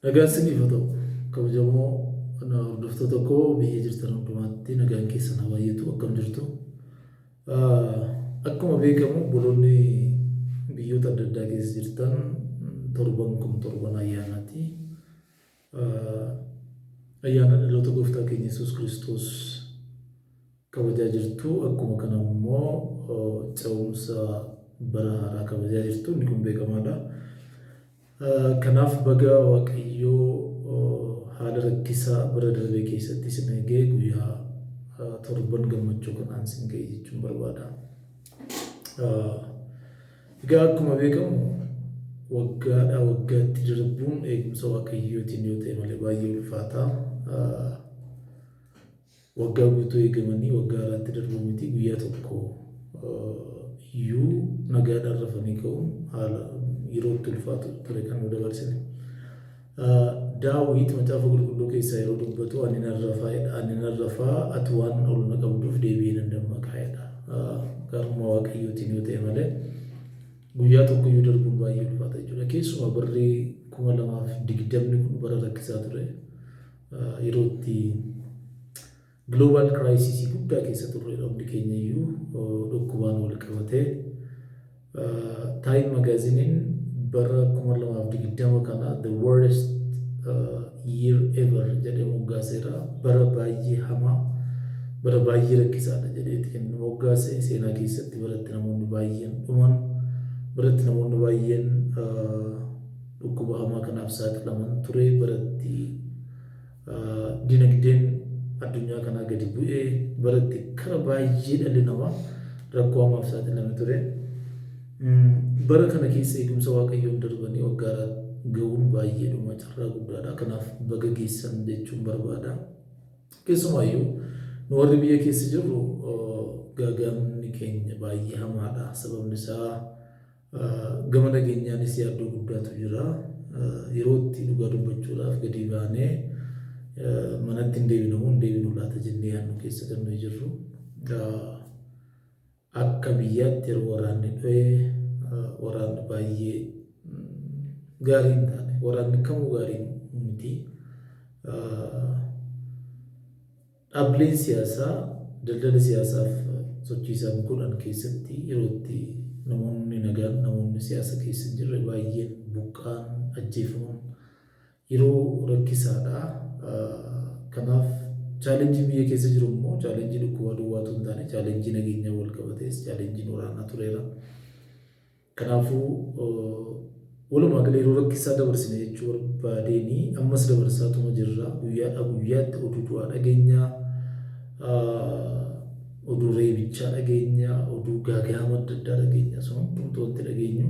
Nagaan isiniif haa ta'u. Kabajamoo hordoftoota koo biyya jirtan hundumaatti nagaan keessan haa baay'atu. Akkam jirtu? Akkuma beekamu obboloonni biyyoota adda addaa keessa jirtan torban kun torban ayyaanaati. Ayyaana dhaloota gooftaa keenya Yesuus Kiristoos kabajaa jirtu. Akkuma kana immoo ce'umsa bara haaraa kabajaa jirtu. Inni kun beekamaadha. Kanaaf baga Waaqayyoo haala rakkisaa bara darbee keessatti isin eegee guyyaa torban gammachuu kanaan isin ga'e jechuun barbaada. Egaa akkuma beekamu waggaadhaa waggaatti darbuun eegumsa Waaqayyootiin yoo ta'e malee baay'ee ulfaata. Waggaa guutuu eegamanii waggaa haaraatti darbuu miti guyyaa tokko iyyuu nagaadhaan rafanii ka'uun haala yeroo itti ulfaatu ture kan nu dabarsine. Daawit macaafa qulqulluu keessaa yeroo dubbatu ani nan rafaa jedha. Ani nan rafaa ati waan ol na qabduuf deebi'ee nan dammaqaa jedha. Gaarummaa Waaqayyootiin yoo ta'e malee guyyaa tokko iyyuu darbuun baay'ee ulfaata jechuudha. Keessumaa barri 2020 kun bara rakkisaa ture. Yeroo itti global crisis guddaa keessa turredha hundi keenya iyyuu dhukkubaan wal qabatee. Time magaaziniin bara 2020 kana the worst year ever jedhee moggaaseera. Bara baay'ee hamaa, bara baay'ee rakkisaadha jedheeti kan inni moggaase. Seenaa keessatti baratti namoonni baay'een dhuman, baratti namoonni baay'een dhukkuba hamaa kanaaf saaxilaman ture, baratti dinagdeen addunyaa kanaa gadi bu'ee, baratti kara baay'ee dhalli namaa rakkoo hamaaf saaxilame ture. Bara kana keessa eegumsa Waaqayyoon darbanii waggaa ga'uun baay'eedhuma carraa guddaadha. Kanaaf baga geessan jechuun barbaada. Keessumaayyuu nu warri biyya keessa jirru gaagaamni keenya baay'ee hamaadha. Sababni isaa Gama nageenyaanis yaaddoo guddaatu jira. Yeroo itti dhugaa dubbachuudhaaf gadi baanee manatti hin deebinu moo hin deebinu laata jennee yaadnu keessa kan nuyi jirru. Akka biyyaatti yeroo waraanni dho'e waraanni baay'ee gaarii hin taane. Waraanni kamuu gaarii miti. Dhaabbileen siyaasaa daldala siyaasaaf sochii isaan godhan keessatti yeroo itti namoonni nagaan, namoonni siyaasa keessa hin jirre baay'een buqqa'an, ajjeefaman yeroo rakkisaadha. Kanaaf chaalenjiin biyya keessa jiru immoo chaalenjii dhukkubaa duwwaa utuu hin taane chaalenjii nageenyaa wal qabatees chaalenjiin waraanaa tureera. Kanaafuu walumaa gala yeroo rakkisaa dabarsine jechuu barbaadeeni ammas dabarsaatuma jirra. Guyyaadhaa guyyaatti oduu du'aa dhageenya, oduu reebichaa dhageenya, oduu gaaga'ama adda addaa dhageenya. Sun hundumtuu wanti dhageenyu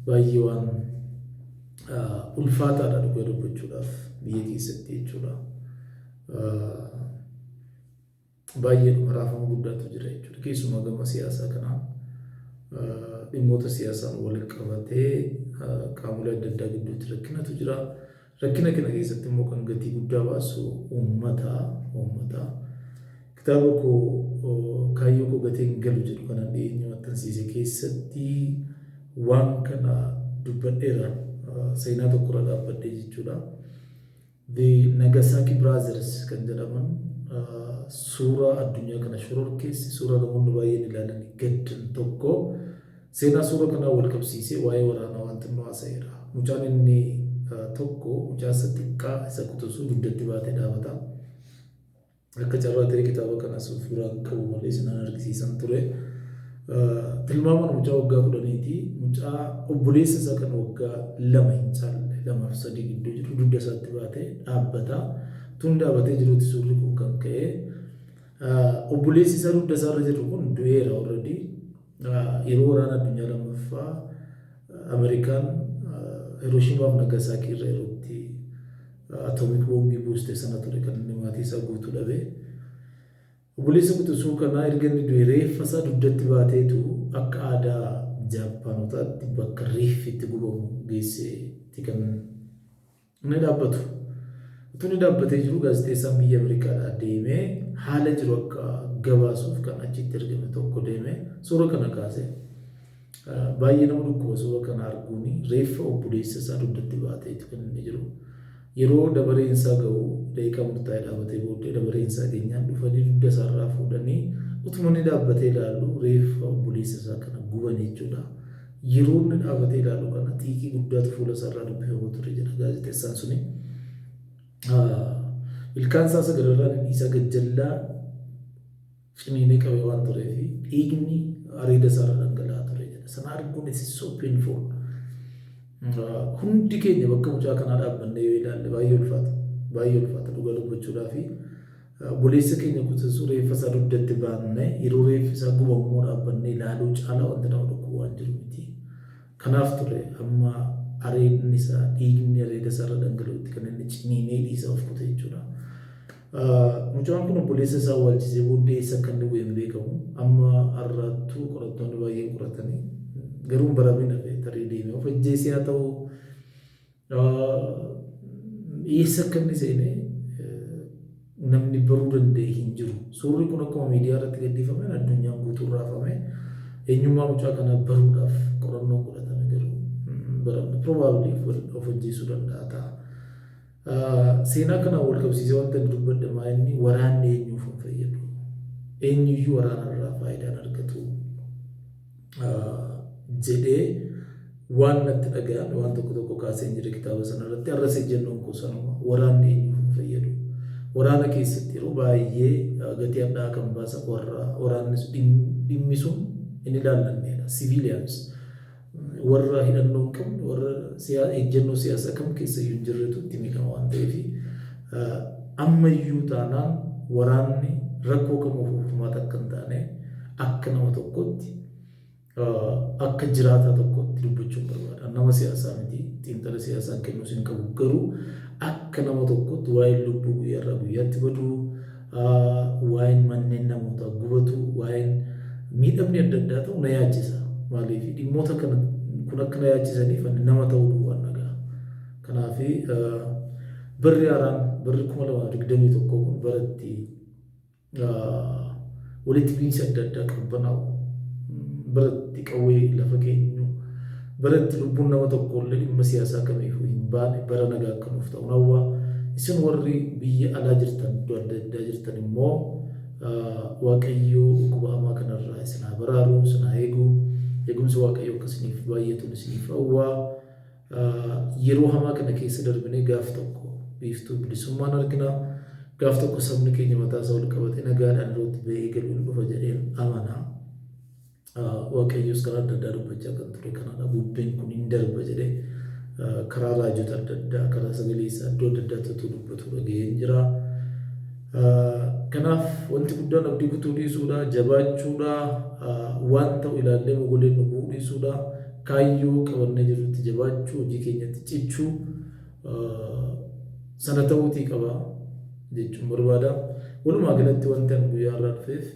baay'ee waan ulfaataadha dhugaa dubbachuudhaaf biyya keessatti jechuudha. Baay'eedhuma raafama guddaatu jira jechuudha. Keessumaa gama siyaasaa kanaan dhimmoota siyaasaan wal qabatee qaamolee adda addaa gidduutti rakkinatu jira. Rakkina kana keessatti immoo kan gatii guddaa baasu uummata uummata. Kitaaba koo kaayyoo koo gateen galu jedhu kanan dhiyeenya maxxansiise keessatti waan kana dubbadheera. Seenaa tokkorra dhaabbadhee jechuudha. The Nagasaki Brothers kan jedhaman suuraa addunyaa kana shororkeesse, suuraa namoonni baay'een ilaalanii gaddan tokko seenaa suura kanaa wal qabsiisee waa'ee waraanaa waan xinnoo haasa'eera. Mucaan inni tokko mucaa isa xiqqaa isa quxisuu dugdatti baatee dhaabata. Akka carraa ta'ee kitaaba kanas of biraa hin qabu malee isinan argisiisan ture. Tilmaamaan mucaa waggaa 10ti. Mucaa obboleessa isaa kan waggaa 2 hin caalle 2f 3 gidduu jiru dugda isaatti baatee dhaabbata. Tun dhaabatee jiruuti suurri kun kan ka'e. Obboleessi isaa dugda isaarra jiru kun du'eera already. Yeroo waraana addunyaa lammaffaa Ameerikaan Hirooshimaa fi Nagasaakii irra yeroo itti atoomik boombii buuste sana ture kan inni maatii isaa guutuu dhabe. Obboleessa quxisuu kanaa erga inni du'e reeffa isaa dugdatti baateetu akka aadaa Jaappaanotaatti bakka reeffi itti gubamu geesseeti kan inni dhaabbatu. Utuu inni dhaabbatee jiru gaazexeessaan biyya Ameerikaadhaa deemee haala jiru akka gabaasuuf kan achitti ergame tokko deemee suura kana kaase. Baay'ee nama dhukkuba suura kana arguuni reeffa obboleessa isaa dugdatti baateetu kan inni jiru. Yeroo dabareen isaa ga'u daqiiqaa murtaa'e dhaabatee booddee dabareen isaa geenyaan dhufanii dugda isaarraa fuudhanii utuma inni dhaabbatee ilaalu reeffa obboleessa isaa kana guban jechuudha. Yeroo inni dhaabatee ilaalu kana xiiqii guddaatu fuula isaarraa dubbifama ture jedha gaazexeessaan suni. Ilkaan isaa sagararraan inni isaa gajjallaa ciniinee qabee waan tureef dhiigni areeda isaarra dhangala'aa ture jedha. Sana arguun is so painful. Hundi keenya bakka mucaa kanaa dhaabbannee yoo ilaalle baay'ee ulfaata. Baay'ee ulfaata dhugaa dubbachuudhaa fi obboleessa keenya kutasuu reeffa isaa dugdatti baannee yeroo reeffi isaa gubamuu dhaabbannee ilaaluu caalaa wanti nama dhukkubu waan jiru miti. Kanaaf ture amma areedni isaa dhiigni areeda isaarra dhangala'utti kan inni ciniinee dhiisa of kute jechuudha. Mucaan kun obboleessa isaa awwaalchisee booddee eessa akka inni bu'e hin beekamu. Amma har'aattuu qorattoonni baay'een qoratanii garuu hin baramin hafe tarii deemee of ajjeesee haa ta'u eessa akka inni seene namni baruu danda'e hin jiru. Suurri kun akkuma miidiyaa irratti gadhiifameen addunyaan guutuun raafame eenyummaa mucaa kanaa baruudhaaf qorannoon godhatame garuu hin baramne. Probably of ajjeesuu danda'a ta'a. Seenaa kanaan wal qabsiisee wanta inni dubbadhe maa inni waraanni eenyuuf hin fayyadu. Eenyuyyuu waraana irraa faayidaan argatu jedhee waan natti dhaga'ame waan tokko tokko kaasee jira kitaaba sana irratti. Har'as ejjennoon koo sanuma waraanni eenyuuf hin fayyadu. Waraana keessatti yeroo baay'ee gatii hadhaa'aa kan baasan warra waraanni dhimmi sun hin ilaallannedha. Civilians warra hidhannoo hin qabne warra ejjennoo siyaasaa kam keessa iyyuu hin jirretu itti miidhama waan ta'eef ammayyuu taanaan waraanni rakkoo kamuuf furmaata akka hin taane akka nama tokkotti akka jiraataa tokkotti dubbachuun barbaada. Nama siyaasaa miti xiinxala siyaasaa kennuus hin qabu garuu akka nama tokkotti waa'een lubbuu guyyaarraa guyyaatti baduu waa'een manneen namootaa gubatu waa'een miidhamni adda addaa ta'u na yaachisa. Maaliif dhimmoota kana kun akka na yaachisaniif ani nama ta'uu duwwaan nagaa. Kanaaf barri haaraan barri 2021 kun baratti walitti bu'iinsi adda addaa qabbanaa'u baratti qawwee lafa keenyu baratti lubbuun nama tokko illee dhimma siyaasaa kamiifuu hin baane bara nagaa akka nuuf ta'u hawwa. Isin warri biyya alaa jirtan iddoo adda addaa jirtan immoo Waaqayyo dhukkuba hamaa kanarraa isin haa baraaru, isin haa eegu. Eegumsi Waaqayyo akka isiniif baay'atuun isiniif hawwa. Yeroo hamaa kana keessa darbinee gaaf tokko biiftuu bilisummaan argina. Gaaf tokko sabni keenya mataa isaa ol qabatee nagaadhaan yerootti ba'ee galuun dhufa jedheen amana. Waaqayyos karaa adda addaa dubbachaa kan ture kanadha. Bubbeen kun hin darba jedhee karaa raajota adda addaa, karaa sagalee isaa iddoo adda addaatti utuu dubbatu dhaga'een jira. Kanaaf wanti guddaan abdii kutuu dhiisuudha, jabaachuudha, waan ta'u ilaallee mogoleen nu bu'uu dhiisuudha, kaayyoo qabannee jirrutti jabaachuu, hojii keenyatti cichuu sana ta'uutii qaba jechuun barbaada. Walumaa galatti wanti ani guyyaa har'aa dhufeef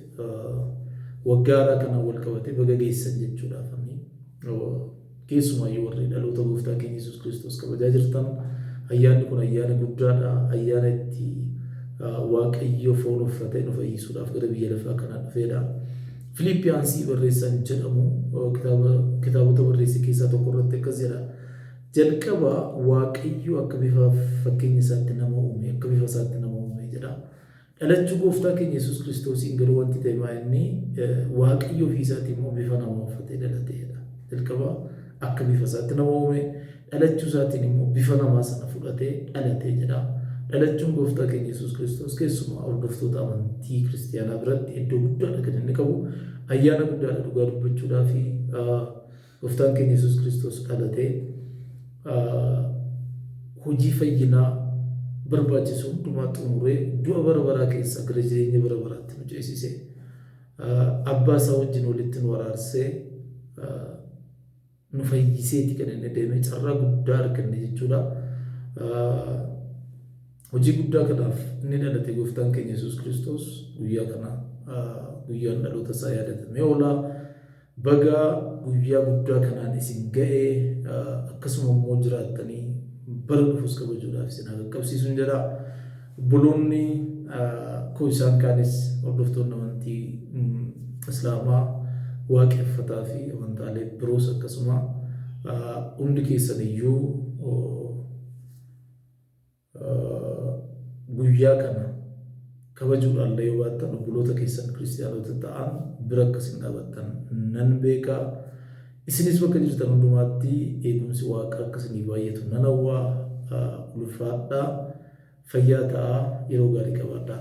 waggaa haaraa kanaan wal qabatee baga geessan jechuudhaaf ani keessumaayyuu warri dhaloota gooftaa keenya Yesuus Kiristoos kabajaa jirtan ayyaanni kun ayyaana guddaadha. Ayyaana itti Waaqayyo foon uffatee nu fayyisuudhaaf gara biyya lafaa kanaa dhufeedha. Filiippiyaansii barreessaan jedhamu kitaabota barreesse keessaa tokko irratti akkas jedha. Jalqaba Waaqayyo akka bifa fakkeenya isaatti nama uume, akka bifa isaatti nama uume jedha. Dhalachuu gooftaa keenya Yesuus Kiristoosiin garuu wanti ta'e maa inni Waaqayyo ofii isaatii immoo bifa namaa uffatee dhalateedha. Jalqaba akka bifa isaatti nama uume, dhalachuu isaatiin immoo bifa namaa sana fudhatee dhalatee jedha. Dhalachuun gooftaa keenya Yesuus Kiristoos keessumaa hordoftoota amantii kiristiyaanaa biratti iddoo guddaadha kan inni qabu. Ayyaana guddaadha dhugaa dubbachuudhaa fi gooftaan keenya Yesuus Kiristoos dhalatee hojii fayyinaa barbaachisu hundumaa xumuree du'a bara baraa keessaa gara jireenya bara baraatti nu ceesise. Abbaa isaa wajjin walitti nu araarsee nu fayyiseeti kan inni deeme carraa guddaa arganne jechuudha. Hojii guddaa kanaaf inni dhalate gooftaan keenya Yesuus Kiristoos guyyaa kana guyyaan dhaloota isaa yaadatamee oola. Baga guyyaa guddaa kanaan isin ga'e akkasuma immoo jiraattanii bara dhufus kabajuudhaaf isin haa qaqqabsiisuun jedha. Obboloonni koo isaan kaanis hordoftoonni amantii Islaamaa waaqeffataa fi amantaalee biroos akkasuma hundi keessan iyyuu Guyyaa kana kabajuudhaan illee yoo baattan obboloota keessan kiristiyaanota ta'an bira akka isin dhaabattan nan beeka. Isinis bakka jirtan hundumaatti eegumsi Waaqaa akka isinii baay'atu nan hawwa. Ulfaadhaa, fayyaa ta'aa, yeroo gaarii qabaadhaa.